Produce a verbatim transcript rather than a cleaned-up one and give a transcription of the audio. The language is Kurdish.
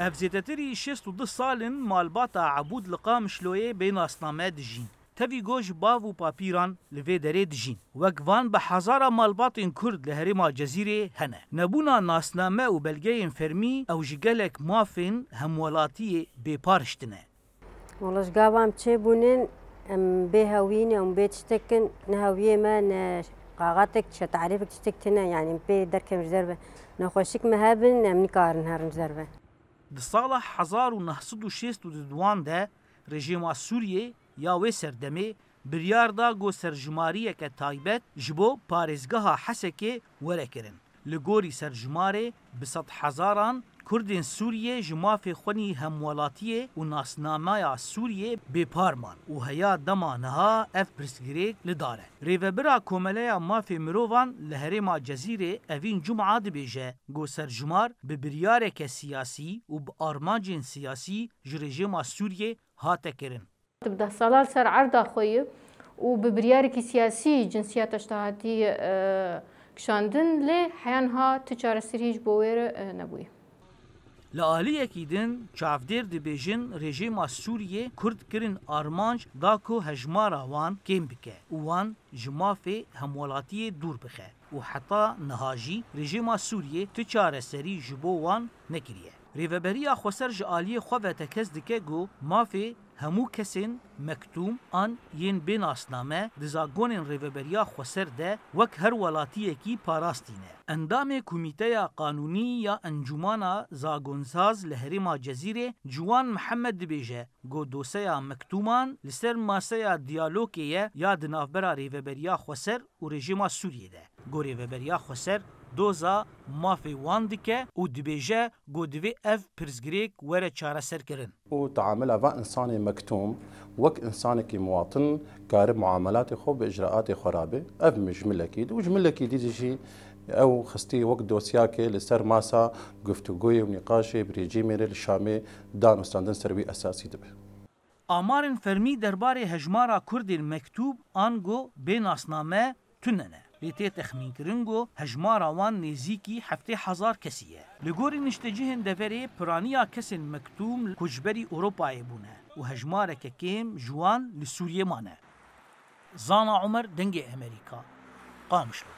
Ev zêdetirî şêst û du sal in malbata Ebûd li Qamişloyê bê nasname dijîn. Tevî go ji bav û papîran li vê derê dijîn. Wek van bi hezara malbatên Kurd li herêma Cezîrê hene. Nebûna nasname û belgeyên fermî ew ji gelek mafên hemwelatiyê bêpar hiştine. Wala ji gava em çêbûnin, em bê hewî ne, em bê tiştek in, ne hewiyê me, ne qaxatek, çi tarîfek tiştek tune, yanî em pê derkevin ji derve. Nexweşik me hebin, em nikarin herin ji derve. Di sala hezar û neh sed û şêst û duwan de rejîma Sûriyê ya wê serdemê biryar da ku serjimariyeke taybet ji bo parêzgeha Hesekê were kirin. Li gorî serjimarê, bi sedhezaran Kurdên Sûriyê ji mafê xwenî hemwelatiyê û nasnameya Sûriyê bêpar man û heya dema niha ev pirsgirêk li dar e. Rêvebira Komeleya Mafê Mirovan li herêma Cezîrê Evîn Cuma dibêje ku serjimar bi biryareke siyasî û bi armancên siyasî ji rejîma Sûriyê hate kirin. Bi deh sala li ser erda xwe ye û bi biryarekî siyasî cinsiyeta ji te hatî, e, kişandin, lê heya niha tu çareserî ji bo wê re, e, nebûye. Li aliyekî din çavdêr dibêjin rejîma Sûriyê Kurd kirin armanc da ku hejmara wan kêm bike û wan ji mafê hemwelatiyê dûr bixe û heta niha jî rejîma Sûriyê tu çareserî ji bo wan nekiriye. Rêveberiya Xweser ji aliyê xwe ve tekez dike ku mafê hemû kesên mektûm an yên bê nasname di zagonên Rêveberiya Xweser de wek her welatiyekî parastîne. Endamê Komîteya Qanûnî ya Encûmana Zagonsaz li herêma Cezîrê Ciwan Mihemed dibêje ku doseya mektûman li ser maseya diyalogê ye ya di navbera Rêveberiya Xweser û rejîma Sûriyê de. Ku Rêveberiya Xweser doza mafê wan dike û dibêje ku divê ev pirsgirêk were çareserkirin. û teamela va însanê mektûm wek însanekî muwatin kare muamelatê xwe bi icraatê xwe rabe. Ev mi ji milekî dî û ji milekî dî jî ew xistî wek dosyakê li ser masa guftûgoyê û nîqaşê bi rejîmê re li Şamê danûstandin ser wî esasî dibe. Amarên fermî derbarê hejmara Kurdên mektûb ango bê nasname tune ne. Lê tê texmînkirin ku hejmara wan nêzîkî heftê hezar kesî ye. Li gorî niştecihên deverê, piraniya kesên mektûm koçberî Ewropayê bûne û hejmareke kêm ji wan li Sûriyê mane. Zana Omer, Dengê Emerîka, Qamişlo.